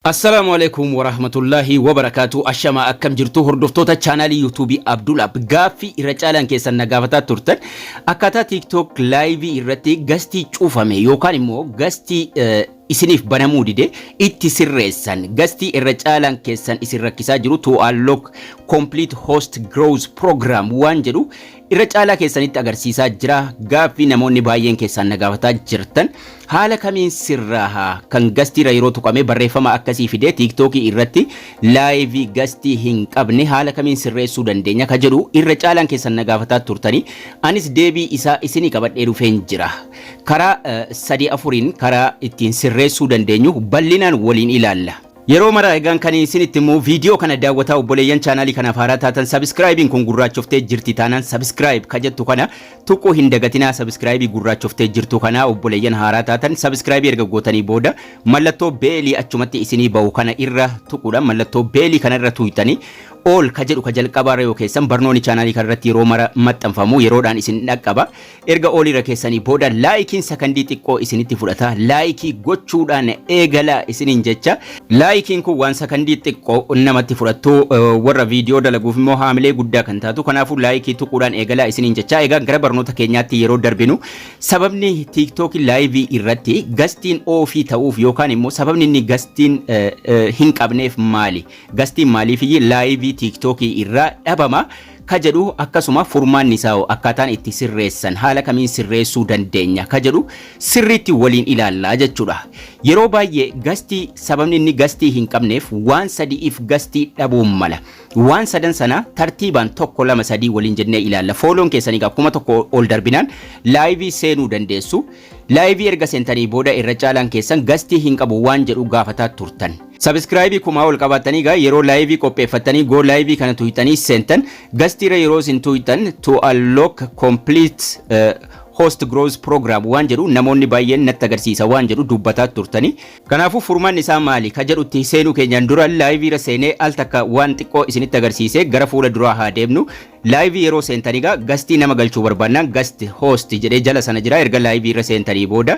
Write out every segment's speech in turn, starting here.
Assalaamu alaikum warahmatullahi wabarakaatu. Ashamaa, akkam jirtu hordoftoota chaanaalii yuutuubii Abdul App? Gaaffii irra caalaan keessan na gaafataa turtan, akkaataa TikTok live irratti guest cufame yookaan immoo guest isiniif banamuu dide itti sirreessan, guest irra caalaan keessan isin rakkisaa jiru, to unlock complete host growth program waan jedhu irra caalaa keessanitti agarsiisaa jira. Gaaffii namoonni baay'een keessan na gaafataa jirtan, haala kamiin sirraa kan guestiirra yeroo tuqame barreeffama akkasii fidee tiiktookii irratti live guest hin qabne haala kamiin sirreessuu dandeenya ka jedhu irra caalaan keessan na gaafataa turtanii, anis deebii isaa isinii qabadhee dhufeen jira. Karaa sadii afuriin karaa ittiin sirreessuu dandeenyu bal'inaan waliin ilaalla. Yeroo mara egaan kan isinitti immoo viidiyoo kana daawwataa obboleeyyan chaanaalii kanaaf haaraa taatan, subscribeiin kun gurraachoftee jirti taanaan subscribe ka jettu kana tuquu hin dagatinaa. Subscribe gurraachoftee jirtu kana, obboleeyyan haaraa taatan, subscribe erga gootanii booda mallattoo bell achumatti isinii bahu kana irra tuquudhaan, mallattoo bell kana irra tuuytanii, all ka jedhu ka jalqabaarra yoo keessan barnoonni chaanaalii kana irratti yeroo mara maxxanfamu yeroodhaan isin dhaqqaba. Erga all irra keessanii booda likeiin sakandii xiqqoo isinitti fudhata. Like gochuudhaan eegala isiniin jecha. Likeiin kun waan sakandii xiqqoo namatti fudhattu, warra viidiyoo dalaguuf immoo haamilee guddaa kan taatu. Kanaafuu like tuquudhaan eegala isiniin jecha. Egaa gara barnoota keenyaatti yeroo darbinu, sababni tiiktookii live irratti guestiin off ta'uuf yookaan immoo sababni inni guestiin hin qabneef maali? Guestiin maaliif live tiiktookii irraa dhabama ka jedhu, akkasuma furmaanni isaa akkaataan itti sirreessan, haala kamiin sirreessuu dandeenya ka jedhu sirriitti waliin ilaallaa jechuudha. Yeroo baay'ee guest, sababni inni guest hin qabneef waan sadiif guest dhabuun mala. Waan sadan sana tartiibaan tokko, lama, sadii waliin jennee ilaalla. Follown keessanii 1000 ol darbinaan live seenuu dandeessu. Live erga seentanii booda irra caalaan keessan guest hin qabu waan jedhu gaafataa turtan. Subscribe 1000 ol qabaatanii gaa yeroo live qopheeffattanii go live kana tuyxanii seentan, guestiirra yeroo isin tuyxan to unlock complete host growth program waan jedhu namoonni baay'een natti agarsiisa waan jedhu dubbataa turtanii. Kanaafuu furmaanni isaa maali ka jedhutti seenuu keenyaan dura live irra seenee al takka waan xiqqoo isinitti agarsiisee gara fuula duraa haa deemnu. Live yeroo seentanii gaa guest nama galchuu barbaannaan guest host jedhee jala sana jira. Erga live irra seentanii booda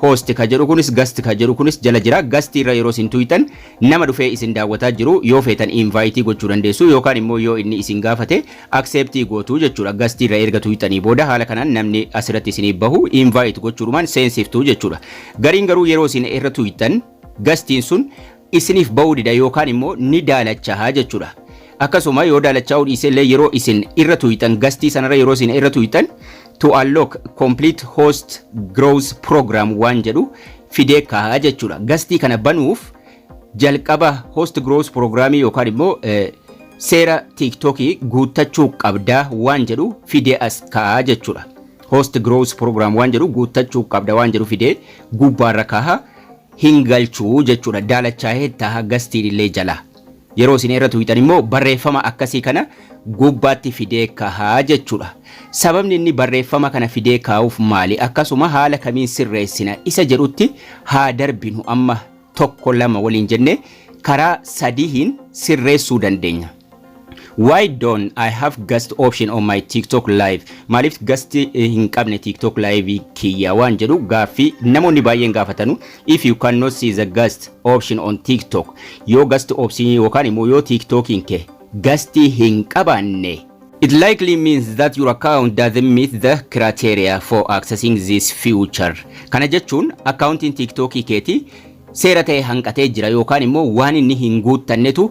host ka jedhu kunis, guest ka jedhu kunis jala jira. Guest irra yeroo isin tuyxan nama dhufee isin daawwataa jiru yoo feetan invite gochuu dandeessu yookaan immoo yoo inni isin gaafate accept gootuu jechuudha. Guest irra erga tuyxanii booda haala kanaan namni asirratti isiniif bahu invite gochuudhumaan seensiftuu jechuudha. Gariin garuu yeroo isin irra tuyxan guestiin sun isiniif bahuu dida yookaan immoo ni daalachahaa jechuudha. Akkasuma yoo daalachaa'uu dhiise illee yeroo isin irra tuyxan, guest sanarra yeroo isin irra tuyxan, to unlock complete host growth program waan jedhu fidee kaa'aa jechuudha. Guest kana banuuf jalqaba host growth programii yookaan immoo seera tiiktookii guuttachuu qabdaa waan jedhu fidee as kaa'aa jechuudha. Host growth program waan jedhu guuttachuu qabda waan jedhu fidee gubbaarra kaa'a, hin galchuu jechuudha. Daalachaa'ee ta'a guestiin illee jala. Yeroo isin irra tuyxan immoo barreeffama akkasii kana gubbaatti fidee kahaa jechuudha. Sababni inni barreeffama kana fidee kaa'uuf maali? Akkasuma haala kamiin sirreessina isa jedhutti haa darbinu. Amma tokko, lama waliin jennee karaa sadiihin sirreessuu dandeenya. Why don't I have guest option on my TikTok live? Maaliif guest hin qabne TikTok live kiyya waan jedhu gaaffii namoonni baay'een gaafatanu. If you cannot see the guest option on TikTok, yoo guest option yookaan immoo yoo TikTokiin kee guest hin qabaanne, it likely means that your account doesn't meet the criteria for accessing this feature. Kana jechuun akkaawuntiin TikTokii keetii seera ta'e hanqatee jira yookaan immoo waan inni hin guuttannetu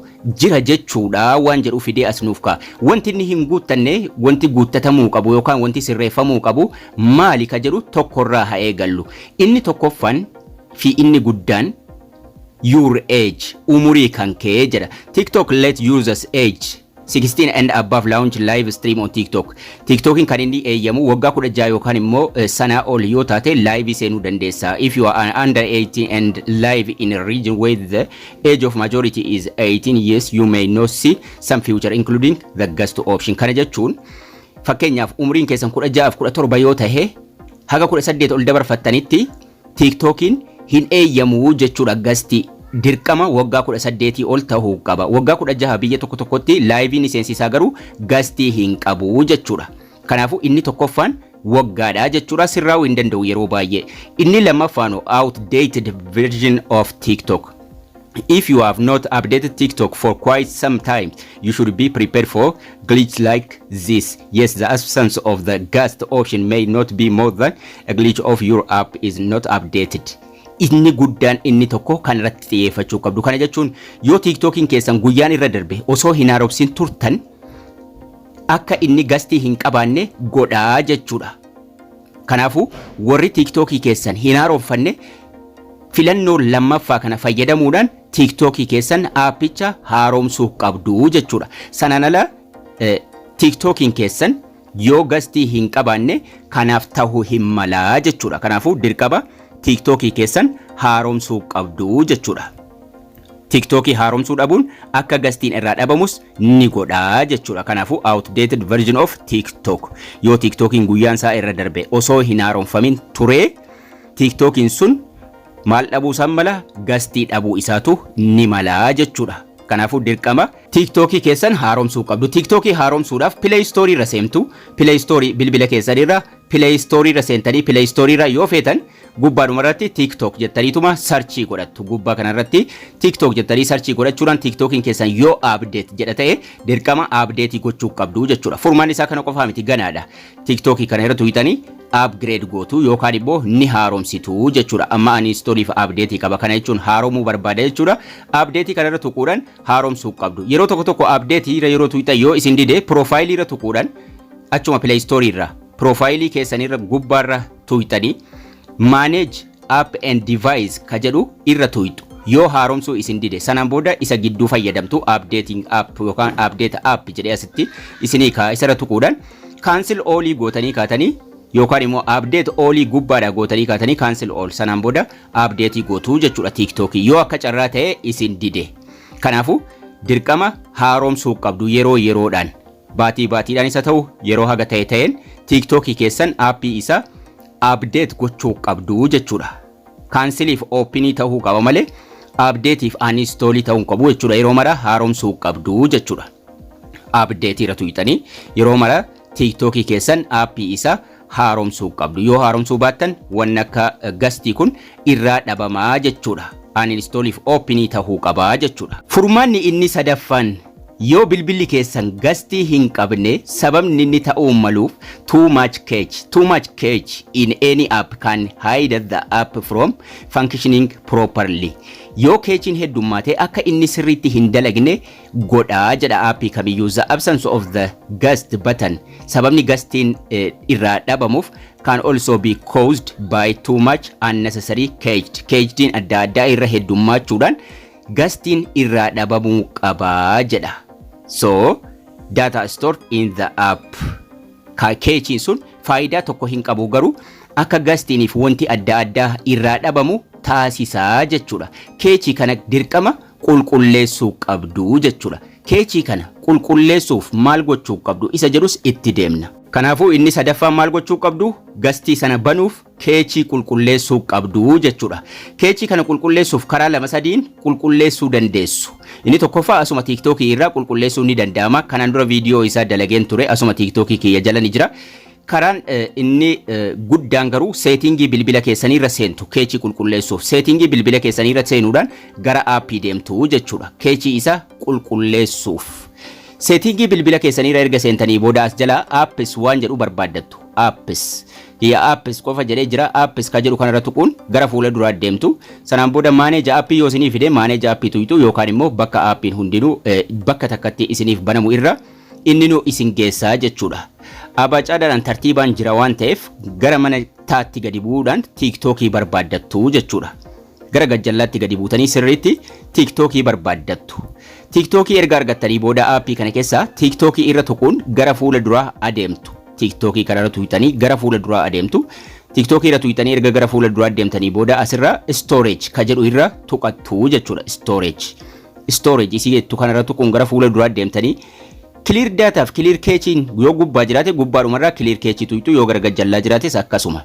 jira jechuudha waan jedhu fidee as nuuf ka'a. Wanti inni hin guuttanne, wanti guuttatamuu qabu yookaan wanti sirreeffamuu qabu maali ka jedhu tokkorraa haa eegallu. Inni tokkoffaan fi inni guddaan your age, umurii kan kee jedha. TikTok let users age 16 and above launch live stream on TikTok. TikTokin kan inni eeyyamu waggaa 16 yookaan immoo sanaa ol yoo taate live seenuu dandeessa. If you are under 18 and live in a region where the age of majority is 18 years, you may not see some feature, including the guest option. Kana jechuun fakkeenyaaf umriin keessan 16 17 yoo tahe haga 18 ol dabarfattanitti TikTokin hin eeyyamu jechuudha guest. Dirqama waggaa 18 ol ta'uu qaba. Waggaa 16 biyya tokko tokkotti liveiin seensisaa garuu guest hin qabu jechuudha. Kanaafuu inni tokkoffaan waggaadha jechuudha, sirraa'uu hin danda'u yeroo baay'ee. Inni lammaffaan outdated version of TikTok. If you have not updated TikTok for quite some time, you should be prepared for glitch like this. Yes, the absence of the guest option may not be more than a glitch of your app is not updated. Inni guddaan inni tokko kan irratti xiyyeeffachuu qabdu. Kana jechuun yoo TikTokiin keessan guyyaan irra darbe osoo hin haaromsin turtan, akka inni guestii hin qabaanne godhaa jechuudha. Kanaafuu warri TikTokii keessan hin haaromfanne filannoo lammaffaa kana fayyadamuudhaan TikTokii keessan aappicha haaromsuu qabdu jechuudha. Sanaan ala TikTokiin keessan yoo guestii hin qabaanne kanaaf ta'uu hin malaa jechuudha. Kanaafuu dirqama TikTokii keessan haaromsuu qabdu jechuudha. TikTokii haaromsuu dhabuun akka guestiin irraa dhabamus ni godhaa jechuudha. Kanaafuu outdated version of TikTok, yoo TikTokiin guyyaan isaa irra darbe osoo hin haaromfamin turee, TikTokiin sun maal dhabuu isaan mala? Guestii dhabuu isaatu ni malaa jechuudha. Kanaafuu dirqama TikTokii keessan haaromsuu qabdu. TikTokii haaromsuudhaaf Play Store irra seentu. Play Store bilbila keessan irra Play Store irra seentanii, Play Store irra yoo feetan gubbaadhuma irratti TikTok jettaniituma searchii godhattu. Gubbaa kanarratti TikTok jettanii searchii godhachuudhaan TikTokiin keessan yoo update jedha ta'e dirqama update gochuu qabdu jechuudha. Furmaan isaa kana qofaa miti, ganaadha. TikTokii kana irra tuqxanii upgrade gootu yookaan immoo ni haaromsitu jechuudha. Amma ani uninstallii fi update qaba. Kana jechuun haaromuu barbaada jechuudha. Update kana irra tuquudhaan haaromsuu qabdu. Yeroo tokko tokko update irra yeroo tuqxan yoo isin dide, profile irra tuquudhaan, achuma Play Store irra profile keessan irra gubbaarra tuqxanii "Manage app and device" ka jedhu irra tuqxu. Yoo haaromsuu isin dide, sanaan booda isa gidduu fayyadamtu, updating app yookaan update app jedhee asitti isinii kaa, isarra tuquudhaan cancel all gootanii kaatanii yookaan immoo update all gubbaadha gootanii kaatanii cancel all, sanaan booda update gootuu jechuudha TikTokii yoo akka carraa ta'e isin dide. Kanaafuu dirqama haaromsuu qabdu. Yeroo yeroodhaan, baatii baatiidhaan isa ta'u, yeroo haga ta'e ta'een TikTokii keessan aappii isaa update gochuu qabdu jechuudha. Canceliif openii ta'uu qaba malee updateiif uninstallii ta'uu qabu jechuudha. Yeroo mara haaromsuu qabdu jechuudha. Updateii irra tuqxanii yeroo mara TikTokii keessan aappii isaa haaromsuu qabdu. Yoo haaromsuu baattan wanni akka guestii kun irraa dhabamaa jechuudha. Uninstallii fi openii ta'uu qabaa jechuudha. Furmaanni inni sadaffaan, yoo bilbilli keessan guestii hin qabne sababni inni ta'uu maluuf too much cache. Too much cache in any app can hide the app from functioning properly. Yoo cacheiin heddummaate akka inni sirriitti hin dalagne godhaa jedha aappii kamiyyuu. The absence of the guest button, sababni guestiin irraa dhabamuuf, can also be caused by too much unnecessary cached. Cacheiin adda addaa irra heddummachuudhaan guestiin irraa dhabamuu qabaa jedha. So data stored in the app, cacheiin sun faayidaa tokko hin qabu, garuu akka guestiiniif wanti adda addaa irraa dhabamu taasisaa jechuudha. Cacheii kana dirqama qulqulleessuu qabdu jechuudha. Cacheii kana qulqulleessuuf maal gochuu qabdu isa jedhus itti deemna. Kanaafuu inni sadaffaan maal gochuu qabdu? Guestii sana banuuf cacheii qulqulleessuu qabdu jechuudha. Cacheii kana qulqulleessuuf karaa lama sadiin qulqulleessuu dandeessu. Inni tokkoffaa asuma TikTokii irraa qulqulleessuun ni danda'ama. Kanaan dura viidiyoo isaa dalageen ture, asuma TikTokii kiyya jala ni jira. Karaan inni guddaan garuu settingii bilbila keessanii irra seentu cacheii qulqulleessuuf. Settingii bilbila keessanii irra seenuudhaan gara aappii deemtu jechuudha. Cacheii isa qulqulleessuuf. Settingii bilbila keessanii irra erga seentanii booda as jala apps waan jedhu barbaaddattu. Apps. Yaa apps qofa jedhee jira. Apps ka jedhu kanarra tuquun gara fuula duraa deemtu. Sanaan booda manage appii yoo isinii fide manage appii tuytu yookaan immoo bakka aappiin hundinuu bakka takkatti isiniif banamu irra inni nu isin geessaa jechuudha. Abacaadhaan tartiibaan jira waan ta'eef gara mana taatti gadi bu'uudhaan TikTokii barbaaddattu jechuudha. Gara gajjallaatti gadi buutanii sirriitti TikTokii barbaaddattu. TikTokii erga argattanii booda aappii kana keessaa TikTokii irra tuquun gara fuula duraa adeemtu. TikTokii kana irra tuqxanii gara fuula duraa adeemtu. TikTokii irra tuqxanii erga gara fuula duraa adeemtanii booda asirra storage ka jedhu irra tuqattu jechuudha. Storage. Storage isii jettu kanarra tuquun gara fuula duraa adeemtanii clear dataaf clear cacheiin yoo gubbaa jiraate gubbaadhumarraa clear cacheii tuqxu, yoo gara gajjallaa jiraates akkasuma.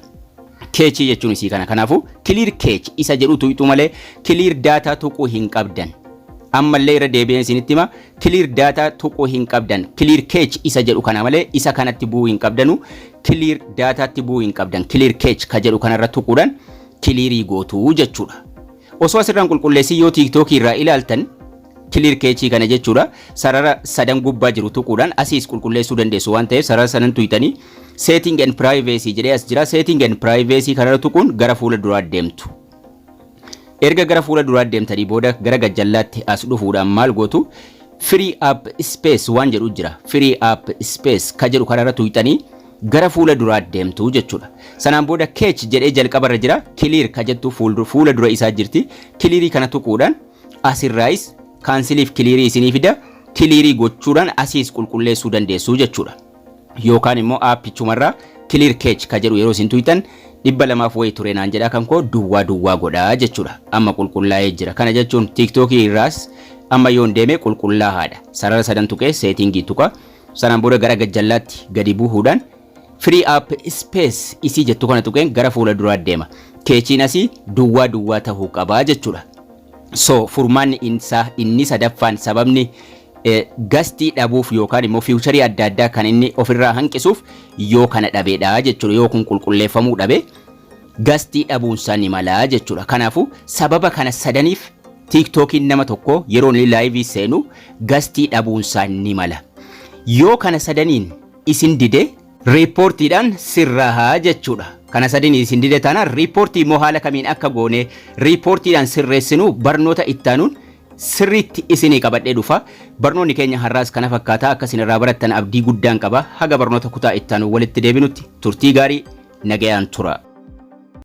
Cacheii jechuun isii kana. Kanaafuu clear cache isa jedhu tuqxu malee clear data tuquu hin qabdan. Ammallee irra deebi'een isinitti hima, clear data tuquu hin qabdan. Clear cache isa jedhu kana malee isa kanatti bu'uu hin qabdanu. Clear datatti bu'uu hin qabdan. Clear cache ka jedhu kanarra tuquudhaan clearii gootuu jechuudha. Osoo asirraan qulqulleessi yoo TikTokii irraa ilaaltan, clear cache kana jechuudha, sarara sadan gubbaa jiru tuquudhaan asiis qulqulleessuu dandeessu waan ta'eef, sarara sadan tuyxanii setting and privacy jedhee as jira. Setting and privacy kanarra tuquun gara fuula duraa deemtu. Erga gara fuula duraa deemtanii booda gara gajjallaatti as dhufuudhaan maal gootu? Free up space waan jedhu jira. Free up space ka jedhu kanarra tuyxanii gara fuula duraa deemtu jechuudha. Sanaan booda cache jedhee jalqabarra jira. Clear ka jettu fuula dura isaa jirti. Clearii kana tuquudhaan asirraayis canceliif clearii isinii fida. Clearii gochuudhaan asiis qulqulleessuu dandeessu jechuudha. Yookaan immoo appichumarraa clear cache ka jedhu yeroo isin tuyxan, 200 wayi ture naan jedha, kan koo duwwaa duwwaa godhaa jechuudha. Amma qulqullaa'ee jira. Kana jechuun TikTokii irraas amma yoon deeme qulqullaa'aadha. Sarara sadan tuqee settingii tuqa. Sanaan booda gara gajjallaatti gadi buuhuudhaan free up space isii jettu kana tuqeen gara fuula duraa deema. Cacheiin asii duwwaa duwwaa tahuu qabaa jechuudha. So furmaanni isaa inni sadaffaan, sababni guestii dhabuuf yookaan immoo featureii adda addaa kan inni ofirraa hanqisuuf, yoo kana dhabeedha jechuudha. Yoo kun qulqulleeffamuu dhabe, guestii dhabuunsaa ni malaa jechuudha. Kanaafuu sababa kana sadaniif TikTokiin nama tokko yeroo inni liveii seenu guestii dhabuunsaa ni mala. Yoo kana sadaniin isin dide, reportiidhaan sirrahaa jechuudha. Kana sadaniin isin dide taanaan, reportii immoo haala kamiin akka goone reportiidhaan sirreessinu barnoota ittaanuun sirriitti isinii qabadhee dhufa. Barnoonni keenya har'aas kana fakkaataa. Akka isin irraa barattan abdii guddaan qaba. Haga barnoota kutaa ittaanu walitti deebinutti turtii gaarii, nagayaan tura.